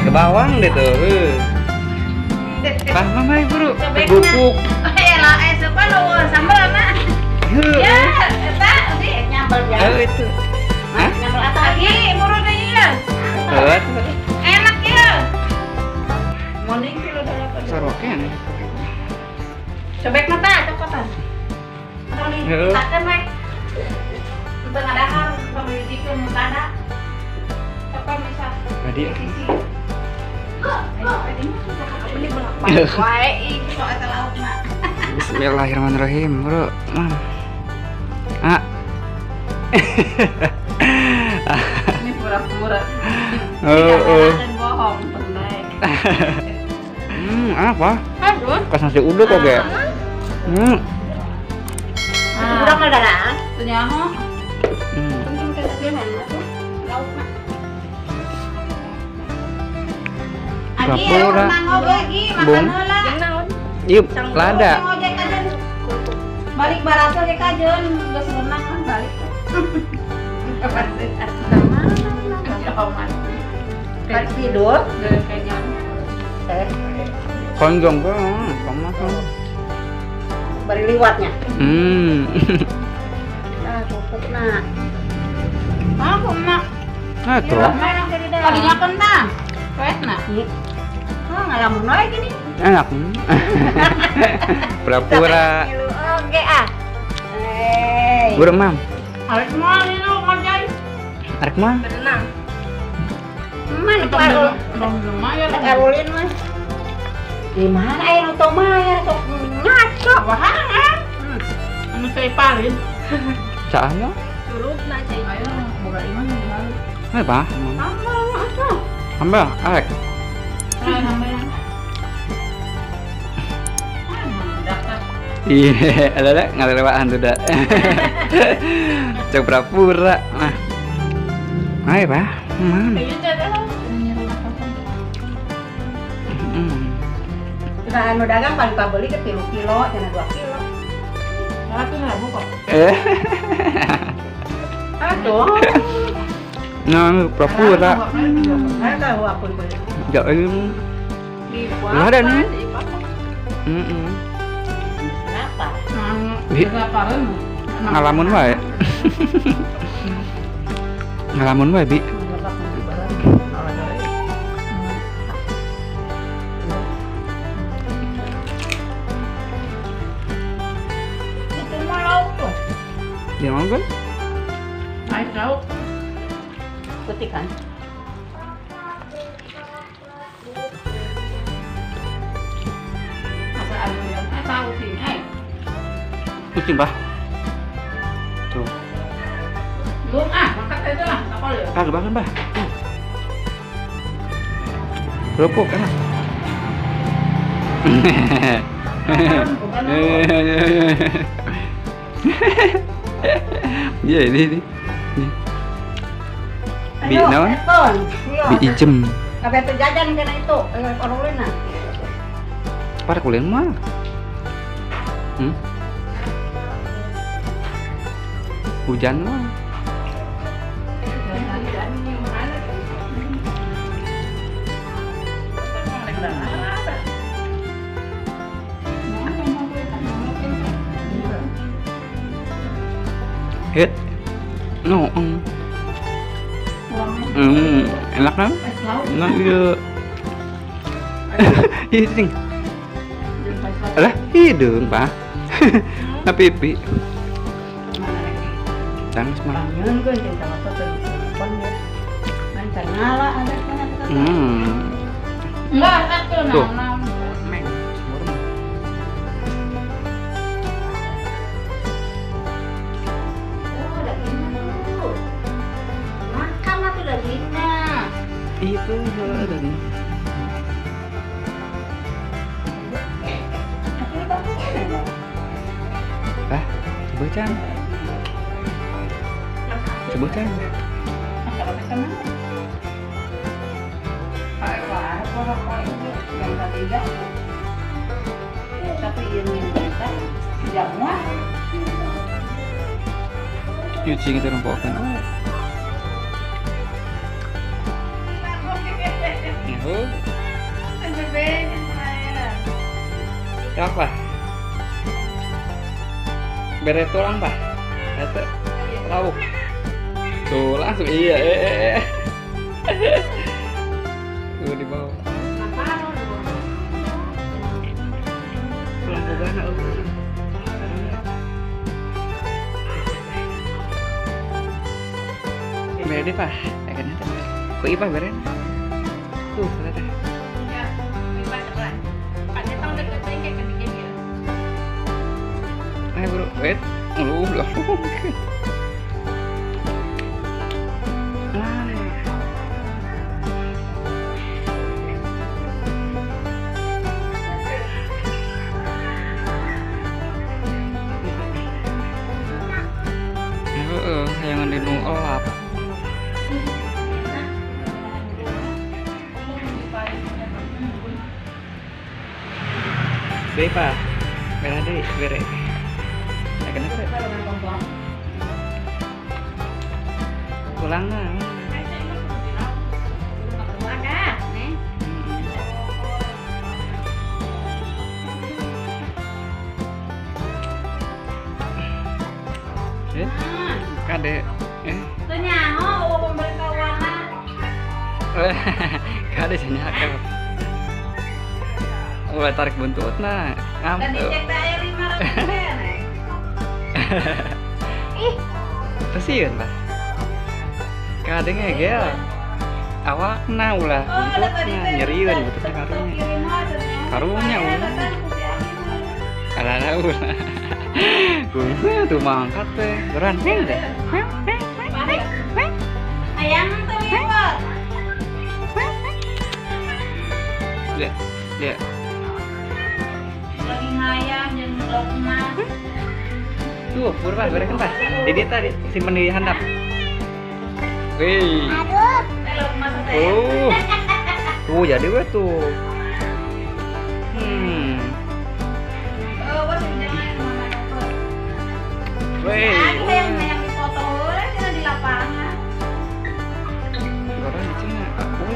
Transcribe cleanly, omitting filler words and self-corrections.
Ke bawang deh tuh. Bah, mama ibu, bubuk. Eh, lah, eh, siapa lu sambal anak? Ya, eta di Nyambel ya. Oh, itu. Hah? Nyambel atau lagi muru deui ya. Oh, Enak ya. Morning kilo delapan. Soroken. Cobek mata cokotan. Tong ditakeun we. Untuk ngadahar, tong dijikeun nu tada. Apa bisa? Tadi. Ini bolak-balik wae ih sok eta laukna. Bismillahirrahmanirrahim, bro. Mam. Ah. Ini pura-pura. Oh, oh. Dan bohong, baik. Apa? Aduh. Kas nasi uduk oke. Udah mah darah. Teu nyaho. Penting ke gimana tuh? Laukna. Agi, Pura-pura. renang oge gi, makan Bung. heula. Yuk, lada. Ngojek kajeun. Balik baraso ge kajeun, geus renang kan balik. Balik tidur. Eh, Konjong kan, sama kan. Bari liwatnya. Ah, pupukna. Aku mah. Nah, tuh. Tadinya kena. Wesna. Oh, ngalamun lagi nih. Enak. Pura-pura. Oke ah. Eh. Buru, Mam. Harus mau itu ngojek. Arek mah. Berenang. Mana tuh arul? Lumayan. Arulin mah. Di mana air atau mayar sok ngaco. Wahangan. Anu saya paling. Caahnya? Curugna cai. Ayo boga imah di laut. Eh, bah. Tambah atuh. Tambah, arek. Ayo nambahan. Ah, Iya, ada ada ngalewaan tuh dah. Cok pura-pura. Nah. Ayo, Pak. Man. Nah, anu dagang paling pabeli ke 3 kilo, cenah 2 kilo. Ratus ribu kok. Eh. Aduh. Nah, pura-pura. Saya tahu aku beli. Jauh. Ada nih. Kenapa? Ngalamun wae. Ngalamun wae, Bi. Itu mah lauk tuh. Dia mau kan? Air lauk. Putih kan? Masa anu yang tahu sih, eh. Kucing, Bah. Tuh. Belum ah, makan itu lah, tak boleh. Kagak bahkan, Bah. Kerupuk enak. Iya, ini ini. Bi naon? Bi ijem. Kabeh teu jajan kena itu, orulina. Para kuliah mah. Hujan mah. Hit. No. Enak kan? Enak iya. Ih, sing. Alah, hidung, Pak. Tapi pipi. Tangis mah. Enggak, satu Tuh. nah. Makan atuh dagingnya. Itu daging. Ah, coba can. Coba can. Tapi ini kita jamuan. Cuci kita rompokan. Tewak pak. Bere tulang pak. Eta lauk. Tuh langsung iya. Tuh di bawah. Tulang bogana eueuh. Bere deh pak. Akan eta. Ku ipah bere. Tuh eta teh. Ya, ipah sebelah. Paknya tong deket teh kayak ketiga dia. Ayo bro, wait. Lu belum. Yang di nu elap. Deh pak, merah deh, bere. Nah, kenapa? Tulang lah. Kade, Tanya, oh pemberitahuan. Kade sanya Mulai tarik buntut nah. Dan dicek air 500. Ih, kasihan lah. Kade ngegel. Awakna ulah buntutna nyerieun buntutna karunya. Karunya ulah. Alah ulah. Kumaha tuh mangkat teh. Beran teh. Ayang tuh liwat. Lihat, lihat. Lagi ngayam jeung lauk emas. Tuh, pur Pak, berekan Pak. Jadi tadi simpen di handap. Wih. Aduh. Lauk emas teh. Oh. Tuh jadi we tuh.